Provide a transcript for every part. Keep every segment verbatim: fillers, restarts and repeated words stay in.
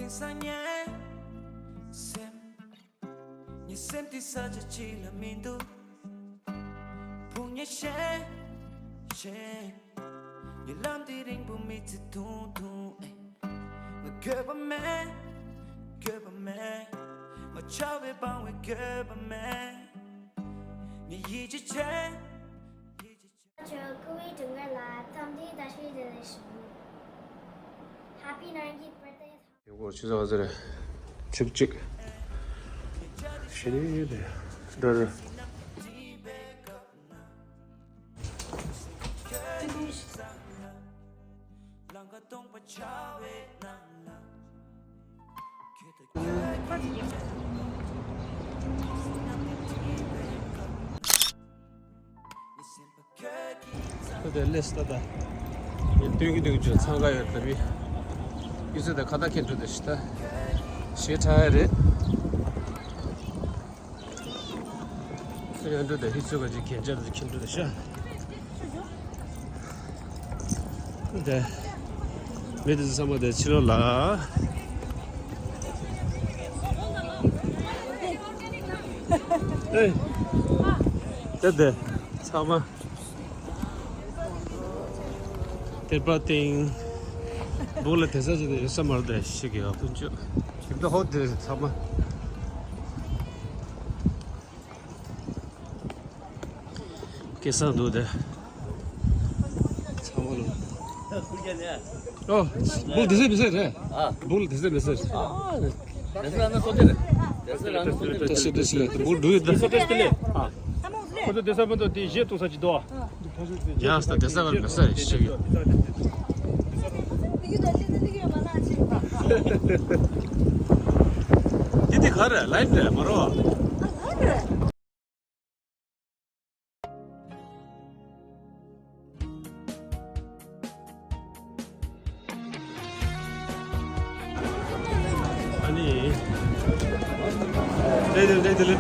སང་ཉལ་སེམས། ངའི་སེམས་འདི་ས་ཆ་གཅིག་ལ་མི་འདུག་ཕུང་ཉལ་ཤེས་ཤེས། ངའི་ལམ་འདི་རིང་པོ་མི་ཚེ་ཐུང་ཐུང་ཨེ། ང་འགྱོད་པ་མེད། འགྱོད་པ་མེད། ང་ཆགས་པའི་སྤང་བའི་འགྱོད་པ་མེད། ངས་ཡིད་ཆེས་བྱེད། ཡིད་ཆེས་བྱེད། ཁྱོད་སྐུ་བའི་དྲུང་འགོ་ལ་འཚམས་འདྲི་བཀྲ་ཤིས་བདེ་ལེགས་ཞུ། Happy ninetieth birthday. ཡོང་སྒོ་ཆུ་ཚོད་ག་ཚོད་རེད། ཆིག་གཅིག་ཤི་ནི་རེད། འདྲ་རེད། ད་དེ་ལས་ད་ད། ངས་སྟོན་གྱི་འདུག་ཅོ་འཚང་ཁ་ཡོད་ད་མི། ཡུ་ཚོ་ད་ཁ་ད་ཁེན་འགྲོ་ད་ཤི་ད། ཞེ་དྲག་ཡ་རེད། ཡང་འགྲོ་ད་ཧི་ཚོ་ག་ཅིག་ཁེན་ཅར་ད་ཁེན་འགྲོ་ད་ཤ། དེ། མི་དེ་ཚོ་ཚང་མ་དེ་ཕྱི་ལོགས་ལ། ཨེ། དེ་དེ། ཚང་མ། དེ་པ་ཏིང་། སྦུག་ལ་དེ་ས་ཅིག་དེ་ཡོད་ས་མ་རེད་དེ་ཤི་གི་ཡོད་ཀུན་ཅོ། ཞིབ་ཏུ་ཧོ་དེ་ཚང་མ། སྐལ་བཟང་འདུག་དེ། ཚང་མ་ལ། ཨོ། སྦུག་དེ་ཟེར་མི་ཟེར་རེད། ཨ། སྦུག་ལ་དེ་ཟེར་མི་ཟེར། ཨ། དེ་ཟེར་ཨ་ན་སོ་དེ་རེད། དེ་ཟེར་ཨ་ན་སོ་དེ་རེད། དེ་ཟེར་དེ་ཟེར་སྦུག་འགྲོ་ཡོད་ད། སོ་དེ་ཟེར་ལེ། ཨ། ཁོ་ཚོ་དེ་ས་མ་གཏོགས་དེ་གཞས་གཏོང་ས་ཅིག་འདུག་ཨ། ཡང་ས་དེ་ས་བར་མི་ས་རེད་ཤི་གི། འདི་དེ་ག་རེད། ལའིབ་རེད་མ་རོ། ཨ་ནི། ལེ་ལེ་ལེ་ལེ།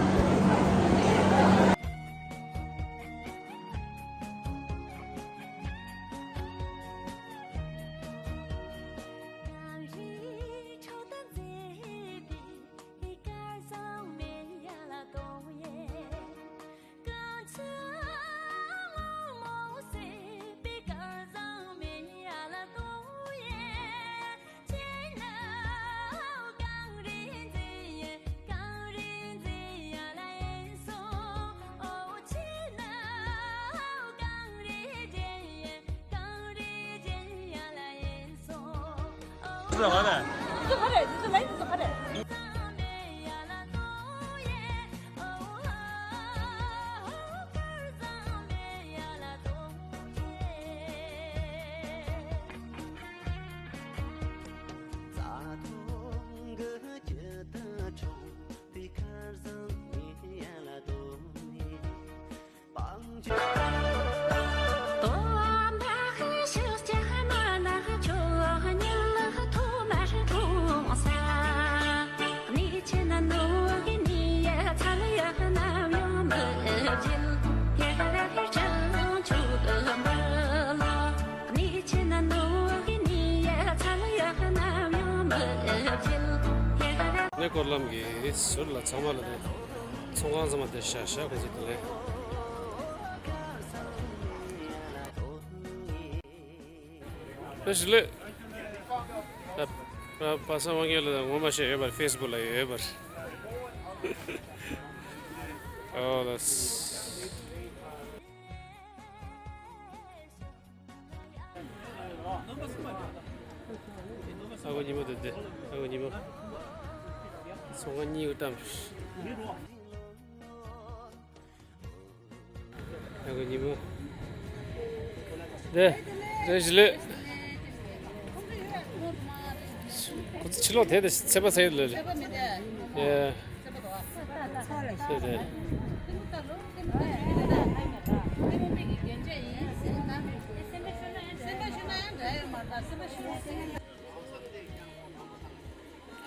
གནས་སྐོར་ལམ་གྱི་ཟུར་ལ་ཚང་མ་ལ་དེ་ཚོང་ཁང་ཚང་མ་དེ་ཤ་ཤ་ཁོ་ཚོ་དེ་ལས། ཨ་ཞི་ལེ། ད་པ་པ་སངས་དབང་རྒྱལ་ལགས་ངོ་མ་ཤེས་ཡོད་པར་ཕེ་སི་བུག་ལ་ཡོད་པར། ཨོ་ལ། ཨ་ཁུ་ཉི་མ་དེ་དེ། ཨ་ཁུ་ཉི་མ། ཚོང་ཁང་གཉིས་ཀྱི་གཏམ། ཨ་ཁུ་ཉི་མ། དེ། དེ་ཞི་ལེ། ཁོ་ཚོ་ཕྱི་ལོགས་དེ་དེ་ཚད་པ་ཚད་ལ་ལེ། ཨེ། དེ་དེ།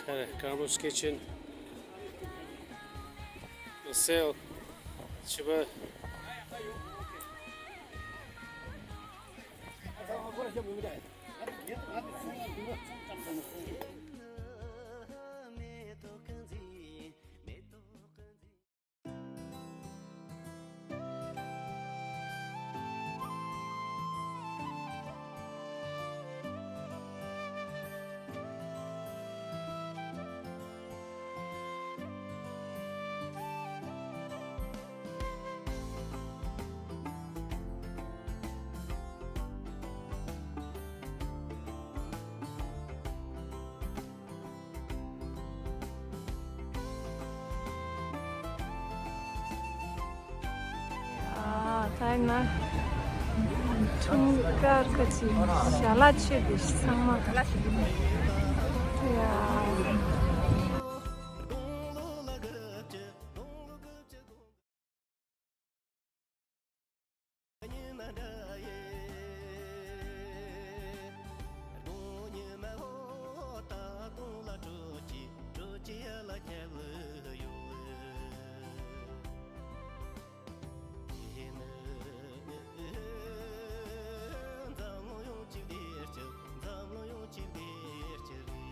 ཁ་རེ། Carmen's Kitchen. Sale. ཕྱི་པ། ན། འཁྲུངས་སྐར་གྱི་ཞལ་ལག་མཆོད་པའི་ཚང་མ། ཡ།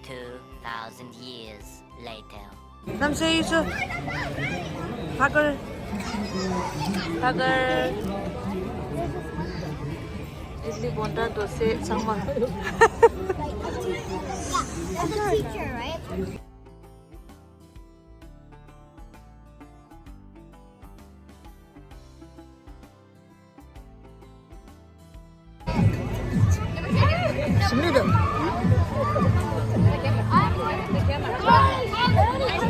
Two thousand years later. གནམ་ས་ཡུལ་ཚོ། ཕ་གར། ཕ་གར། ཨིཌ་ལི་བྷོན་ཊ་དོ་སེ་ཚང་མ། As a teacher, right? ཞིམ་ལུས་འདུག་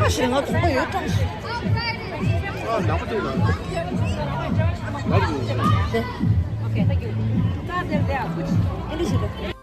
ཨ་ཞིག་ང་དུག་པ་ཡོད་ཀྲང་ཞིག་ཨ་ནག་པོ་དེ་ལ། ལབ་དགོས། དེ། ཨ་ལུ་ཞིག་རེད།